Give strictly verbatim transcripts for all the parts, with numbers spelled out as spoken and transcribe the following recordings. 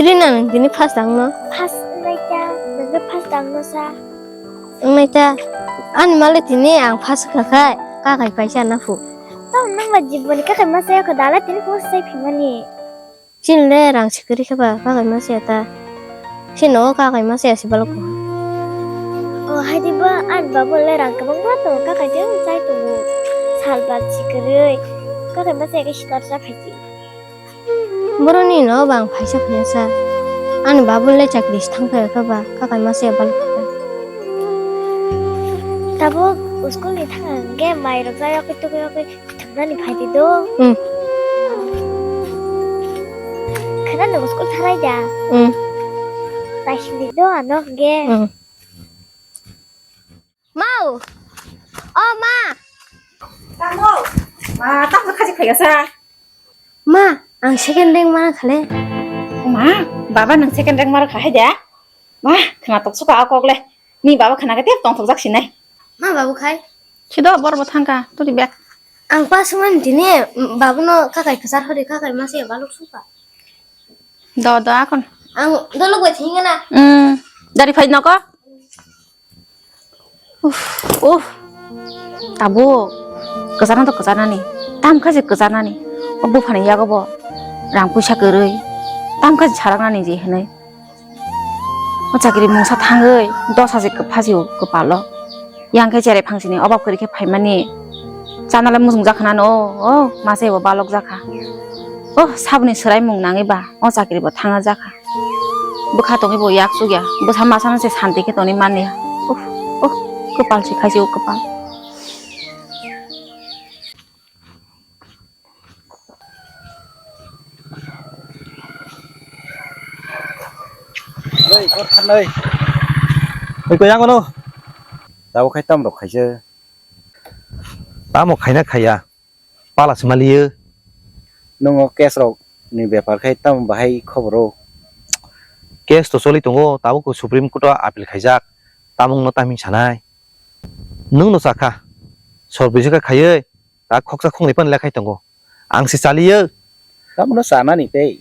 Rina, nang tini first ang no? First wngnai ta, nang khe first ang no sa. Wngnai ta, ani male tini ang first wngkha khai, kakai paisa na phu. Tamo nang ba jiboni kakai ma saya kho, dala tini first sai phimani. Chini le rang sikiri khe ba kakai ma saya ta. Chini o kakai ma saya si balok. O hai di ba, ani babu le rang kwbang ba to, kakai jeng chai tongo. Sal ba sikiri, kakai ma saya khe sitar sa phai si. Boroni no bang phaisa phaiya sa. Ani babu le chakri si thang phai kha ba, kakai ma se bal kha. Tabuk school ni thang hwnkhe mai rok jai yakui tukui yakui thumnani phai di do. Hmm. Khana no school tharai da. Hmm. Naising di do ano hwnkhe. Hmm. Mau! O ma! Tamo! Ma, tamo khaji khaiya sa? Ma, ang second rank mana khale. Ma, baba nang second rank maro khahai da? Ma, khna tok suka a kok le. Ni baba khna ke tep tong thok jak sinai. Ma, babu khai. Sido bor bo thangka, tuli bek. Ang pass man tini, babu no kakai khasar hori kakai ma se balok suka. Do, do akon. Ang dolok bai thinga na. Hmm, dari phai noko? Uff, uff. Tabuk kwchana to kwchanani. Tam kha se kwchanani. O buphani yago bo rang puisa kwrwi. Tam kha se saraknani je hinwi. O chakri mungsa thangwi dos hajar kwpha se kwpalo. Yang khe cherai phangsini obab kwrwi khe phaimani. Chanale mujung jakha nani o, o masa bo balok jakha. O saboni swraimung nangwi ba o chakri bo thangna jakha. Bwkha tongwi bo yak chukya. Bwsa masa no se santi khe tongwi manliya. Uff, uff, kwpal se khaisi o kwpal. Oi, kor khanai. Oi, koyang ono. Tabo khai tam rok khaisa. Tamo khaina khaya. Pala se maliyo. Nwngo case rok ni bepar khai tamo bahai khoboro? Case to choli tongo, tabuk Supreme Court o appeal khaijak, tamung no taming sanai. Nwng no chakha, sor buisu kha khaiwi, ta khoksa khoknwi phano lekhai tongo. Ang se chaliyo. Tamo no chanani tei.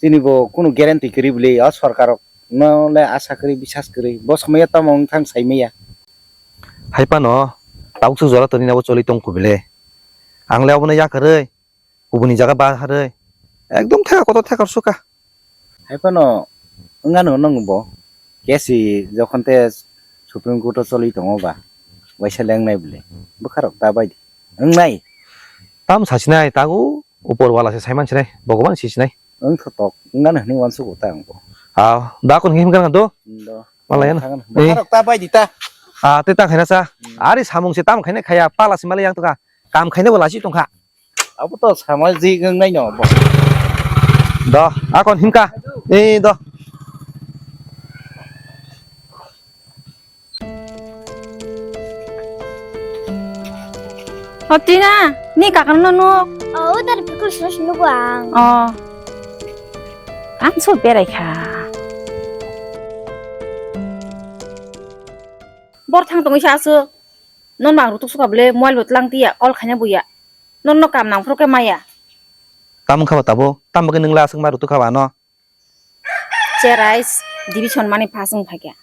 Chini bo kunu guarantee kwrwi bwle, o sorkar rok no le asa kwrwi, bisas kwrwi. Bo somaya tamo wng thang sai maya. Hai phano tabuk swk jora toni nabo choli tong kubile. Ang le obono yakarwi, kubuni jaga ba harwi. Ekdom theka kotor theka suka. Hai phano wngano nwng bo. Kesi jokhon te Supreme Court o choli tongo ba. Waisa lengnai bwle. Bwkha rok ta bai di. Wngnai. Tam sasinai tago upor wala se saiman sinai. Bhagwan si sinai. Wng thotok. Wngano hwnwi uansugo ta ang bo. Ah, da kon him kan do? Do. Malaya na. Thangan. Eh. Bwkha rok ta bai di ta. Ah, te ta khaina sa. Hmm. Ari samung se tam khaina khaya pala se malaya yang to ka. Kam khaina bo lasi tongkha. Abo to samajik wngnaino bo. Do, akon himka. Eh, do. O Tina, ni kakang no nuk. Oh, utar pikul sunu sunu ko ang. Oh. Ang so berai kha. Bor thang tongwi sa aswk. Non mang rutuk suka bwle mobile bo tlang tiya, call khaina buya. Non no kam nang phuru khe maya. Tam wngkha ba tabuk? Tam bagwi nwng la aswk ma rutuk kha ba ano? Cherai division mani pass wng phaikha.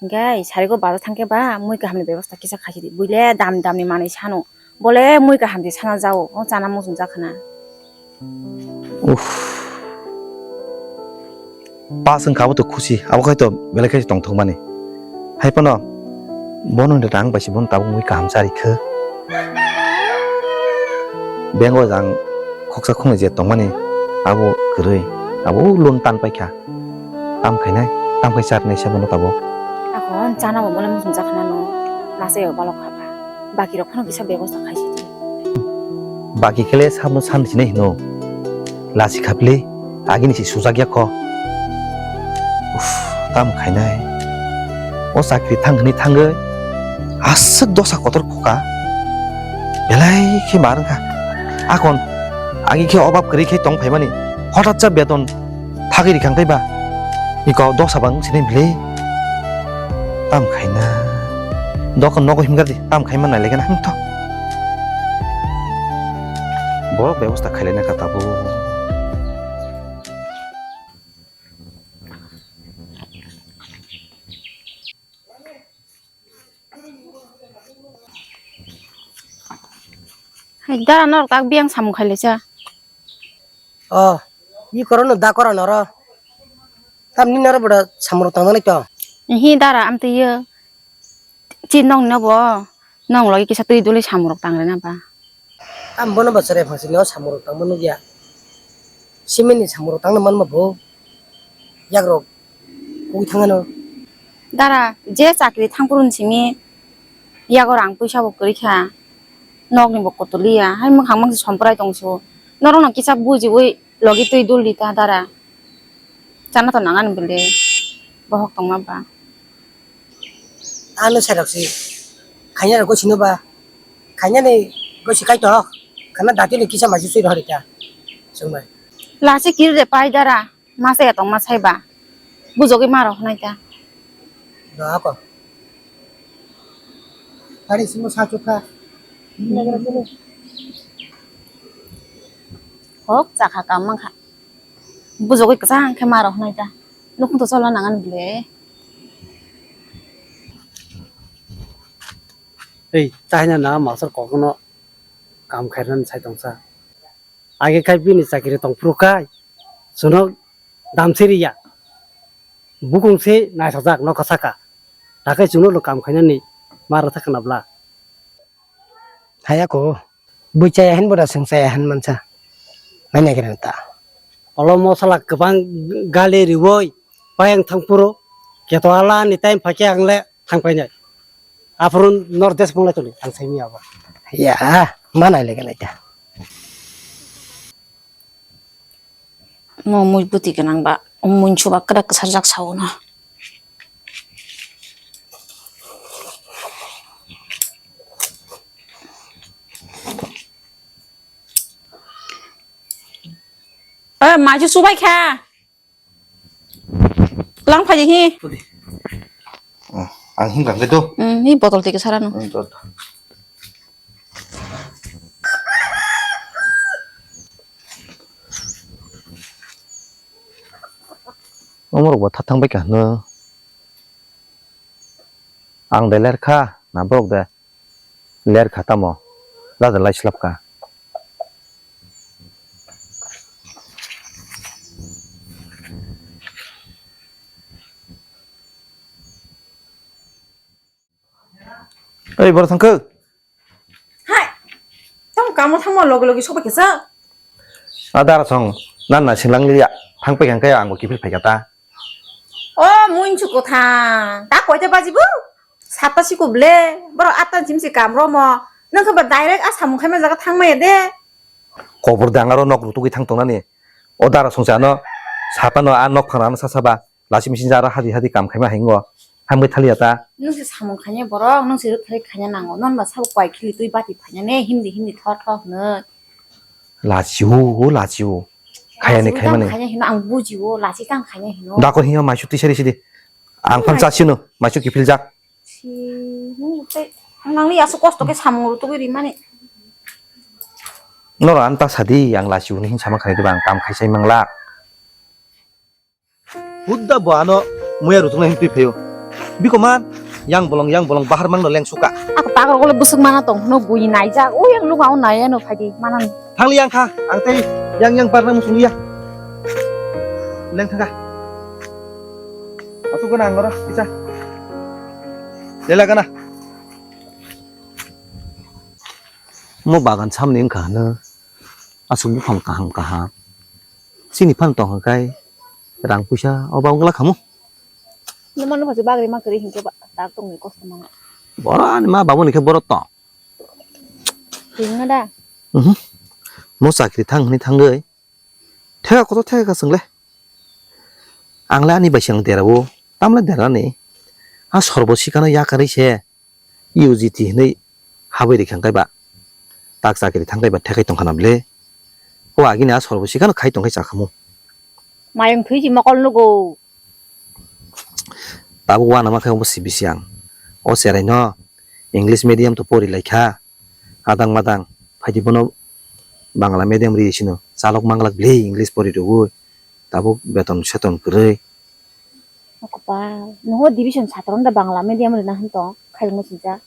Hingkhe sarigo bazar thangkhe ba mui kahamni bebosta kisa khaisidi. Buile dam damni manwi sano. Bole mui kaham di sana jao. O chana mujung jakhana. Uff. Pass wngkha abo to khusi, abo khai to belai khe tongthokmani. Hai phano bono rang bai se bono tabuk mui kaham charikha. Bengo jang khoksa khoknwi je tongmani abo kwrwi, abo loan tan paikha. Tam khainai, tam khai charnai se bono tabuk. Ako chana bo bole mujung jakhana no, lase yo balok khapa. Baki rok phano kisa bebosta khaisidi. Baki khe le sabno san sinai hino. Lasi khapli, agini si sujak ya kho. Uff, tam khainai. O chakri thang hwnwi thangwi aswk dosa kotor khoka. Belai khe ma wngkha. Akon agi khe obab kwrwi khe tong phaimani. Hothat cha beton thagwi rikang tei ba. Ni kok dosa bang sinai bile. Tam khaina. Dokon nogo himgar di, tam khaima nai lekena him to. Borok bebosta khailai na kha tabuk. Dara norok tak biyang samung khailai cha. Oh, i korono da kora noro. Tamni noro boda samung rok tangna nai to. Hi dara amtwi yo. Chi nong no bo. Nong logi kisa twi duli samung rok tang rena ba. Am bono ba chwrai phang sini o samung rok tangma nukya. Simini samung rok tangna manma bo. Yak rok kugui thangano. Dara je chakri thangpurun simi yago rang puisa bo kwrwi kha. Nokni bo kotoliya. Hai mwkhang mangsi somprai tongsu. Norokno kisa bujiwi logi twi dul di ta dara. Chana to nangani bwle. Bohok tongma ba. Ano serok si. Khaina rok sino ba. Khaina ni gosi kai to. Khana dati ni kisa masi sui rohori ta. Sungbai. Lasi kiri de pai dara. Masa ya tong masai ba. Bujogwi ma rohonai ta. Do ako. Hari simo sa chukha. Hok chakha kam mangkha. Bujogwi kwchang khe ma rohonai ta. Nukhung to cholna nangan bile. Ei, China na masar kokno kam khairnan sai tongsa. Age kai bini chakiri tong phuru kai. Suno damsiri ya. Bukung se naisajak nokha saka. Takai suno lo kam khainani mara thakna bla. Haya ko. Bui chaya hin boda sung chaya hin mansa. Manya kira ta. Olo mosala kwbang gali riwoi payang thangpuro. Keto ala ni time phake ang le thang painai. Aphuru North East mung lai tuli ang sai mi abo. Ya, mana le gana ta. Mo mui buti gwnang ba, mui chuba kwrak kwsarjak sao no. Eh, maichu chubai kha. Lang phai hi. Oh, ang him kang khe do. Hmm, ni botol tike sarano. Hmm, do, do. Omorok bo thathang bai kha hwno. Ang de ler kha, na borok de ler kha tamo. Dada lai slap kha. Oi, boro thangkhe. Hai. Tamo kamo thangma logi logi sobai kisa. Ada rasong nan na singlang liya. Thang pai kang kaya ang bo kiphil phai kata. O muinsu kotha. Ta koita baji bu? Satta si kuble. Boro atta jim si kam romo. Nang khe ba direct a samung khaima jaga thangma ya de. Kobor dangaro nok rutugwi thang tongnani. O dara songsa ano satano a nok phangrano sasa ba. Lasi misi jara hadi hadi kam khaima hingo. Hambai thaliya ta. Nung se samung khanya borok, nung se rwk thai khanya nango. Non ba sabo kwai khili twi bati phanya ne, hindi hindi thor thor hwnwi. Lachiu, o lachiu. Khaya ni khaima ni. Khanya hino ang bujiu, lachi tang khanya hino. Dako hiyo maisu tisari sidi. Ang phan chasino, maisu kiphil jak. Si, nung tei, nang ni asu kosto ke samung rutugwi rimani. Noro anta sadi, ang lachiu ni hin sama khani diba, ang kam khaisai manglak. Hudda bo ano muya rutungna hin twi phaio. Biko man, yang bolong, yang bolong, bahar mangno leng suka. Ako pagrok le bwswk mana tong hwno bui naijak. O yang lugao nai ano phaidi manani. Thangli yang kha, ang tei yang yang barna musung ya. Leng thangka. Atu gana ang ora, isa. Lela gana. Mo bagan samni wngkha hwno. Aswk buphang kaham kaham. Chini phano tongkha kai rang puisa oba wngla khamu. Nwmano phaji bagri ma kwrwi hinkhe ba tak tongni kosto mano. Borok ani ma babuni khe borok tong. Ringna da. Mhm. Mo chakri thang hwnwi thangwi. Theka kotor theka ka chwngle. Angle ani bai se ang derao. Tamle derani. A sorbo sikano yakarwi se. U G T hinwi habwi rikha khe ba tak chakri thang khe ba thekai tongkha na bwle. O agini a sorbo sikano khai tongkhe chakhamu. Mayung thwi ji mokol nugo. Tabuk wana ma khe omo C B C ang. O cherai no English medium to pori lai kha. Adang madang phaidi bono Bangla medium ri sino chalok manglak bwle English pori rwui. Tabuk beton seton kwrwi. O kopal, nogo division satro da Bangla medium rina hin tong, khailmo sincha.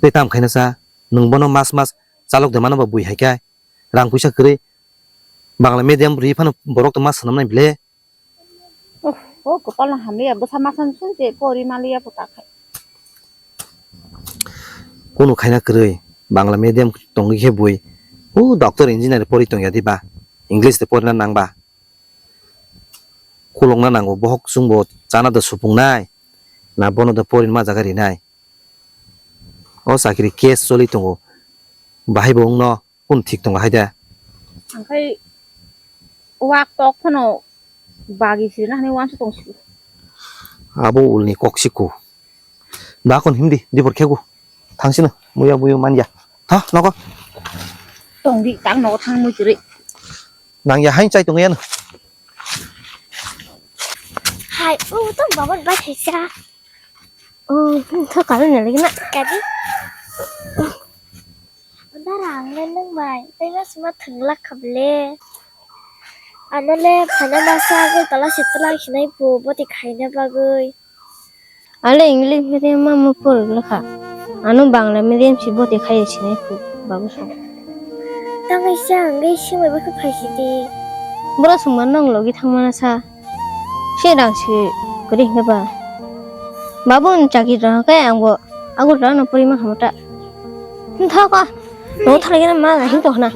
Tei tam khaina sa, nwng bono mas mas chalok de mano ba bui hai khe. Rang puisa kwrwi. Bangla medium rwi phano borok to ma swnam nai ble. Oh, oh, kopal na hamya, bwsa masa sung te pori maliya puta khai. Kunu khaina kwrwi, Bangla medium tongwi khe bui. O doctor engineer pori tongya diba? English de porina nangba. Khulokna nango, bohok chwngbo chana da supungnai. Na bono da porin ma jaga rinai. O chakri case choli tongo. Bahai bo wngno. Kung thik tongo hai da. Angkhai wak tok phano bagi sirina hani wansa tong si. Abo ulni kok siko. Da kon himdi, dibor khegu. Thangsino, muya buyo manya. Tha, nogo. Tongdi, tang nogo thang mui chiri. Nang ya hain chai tong yan. Hai, u to babat bai thaisa. Oh, to kalu ne lagi na. Kadi. Dara ang le nung bai, tei ma sima thwng lak kha ble. Ano le phaina masa agoi tala se twlang sinai pu boti khaina bagoi. Ale English medium ma mo porok lakha. Ano Bangla medium si boti khai sinai pu babu so. Tangwi sa ang le sima bai kha phai si di. Bora sungma nong logi thang mana sa. Se rang si kwrwi hwnkhe ba. Babu ni chakri rok hwnkhe ang bo Agartala no pori ma hamta. Thok o. No thang gana ma hin to na.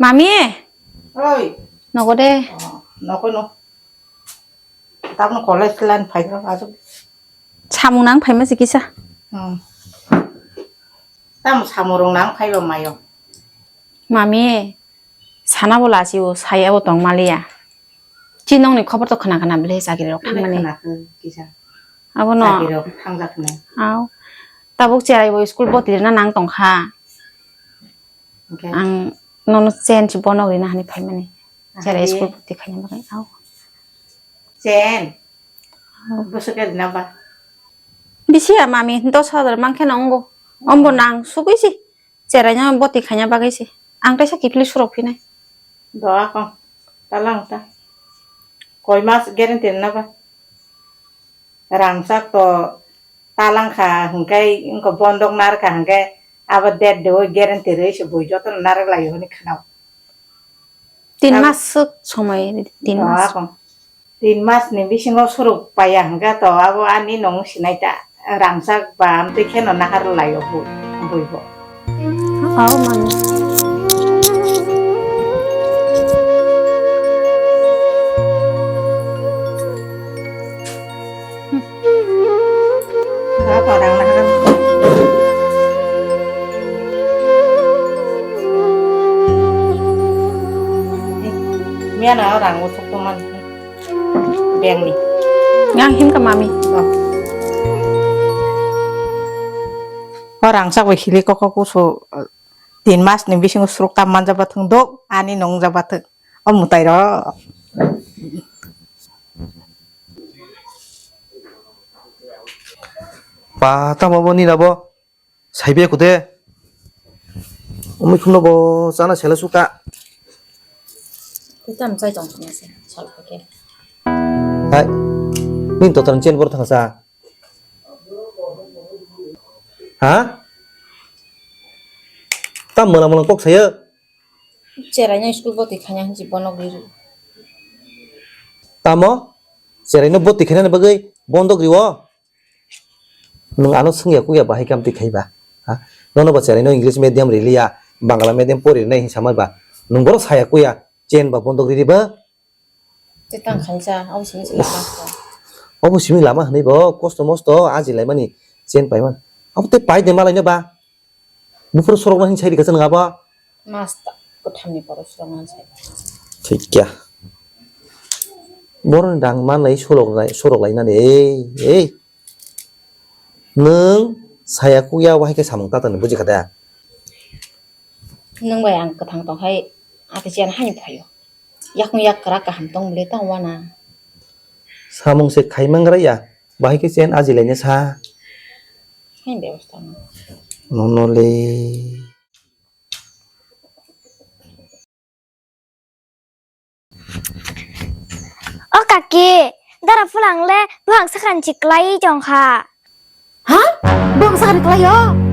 Mami. Oi. Nogo de. Oh, nogo no. Tabno college lan phai ro ajo. Samung nang phai ma se kisa. Hmm. Tam samung rong nang phai ba mayo. Mami. Sana bo lachio, saya bo tong maliya. Chinongni khobor to khna khna bwle chakri rok thangmani. Khna khe kisa. Abono. Chakri rok thangjaknai. Aw. Tabuk cherai bo school boti rina nang tongkha. Hwnkhe? Ang nono chen si bonok rina hani phaimani. Cherai school boti khaina bagwi. Aw. Chen. Aw. Bwswk rina ba? Bisi ya mami, dos hajar mankhe nongo. Ombo nang sugwi si. Cherai no boti khaina bagwi se. Ang teisa kiphilwi surok phinai. Doa kong. Talang ta. Koi mas guarantee na ba? Rangchak to talang kha hwnkhe wngkha bondok nar kha hwnkhe abo date de o guarantee rwi se bui jotono narwk lai hwnwi khwnao. Tin mas swk somoi, tin mas. Tin mas ni bisingo suruk paiya hwnkhe to abo ani nong sinai ta rangchak ba amtwi kheno nahar lai o bui, bui bo. Aw mani. Miya na rang uthuk tongmani. Bengni. Yang him ka mami. Oh. O rangchak bai hili koko kusu, tin mas ni bisingo suruk tam manjak bathwng dok ani nongjak bathwng. O mwtai rok. Pa, tamo bo nina bo? Saibe kude. Umi khumno bo chana sela suka. Tei tamo chai tong khna se, sal pake. Hai. Nini totan chen bor thangsa. Ha? Tam mwnang mwnang kok sayo. Cherai no school boti khaina hinwi bonok riri. Tamo? Cherai no boti khaina bagwi bondok riwo? Nwng ano swngya kuya bahai kam twi khaiba? Ha? Nono ba cherai no English medium riliya, Bangla medium pori rinai hinwi samai ba? Nwng borok saya kuya, chen ba bondok riri ba? Tei tang khaisa, abo simi simi lama kha. Obo simi lama hwnwi bo kosto mosto aji laimani chen paimani. Abo tei pai de malaino ba? Buphuru sorokna hin sai rikha chwng abo? Masta kwthamni borok sorokna sai. Thikya. Boroni rang manlai sorok lai, sorok lainani, ei, ei. Nwng saya kukya wahai khe samung tatani buji kha da? Nwng bai ang kwthang tong hai, ati chen haino phaio. Yakung yak kwrak kaham tong bwle tong wana. Samung se khai mangra ya, bahai khe chen aji laina sa. Hain bebostha no. Nono le. O kaki, dara phulang le buhang sakhan chiklai tong kha. Ha? Bong sakni kwlaio?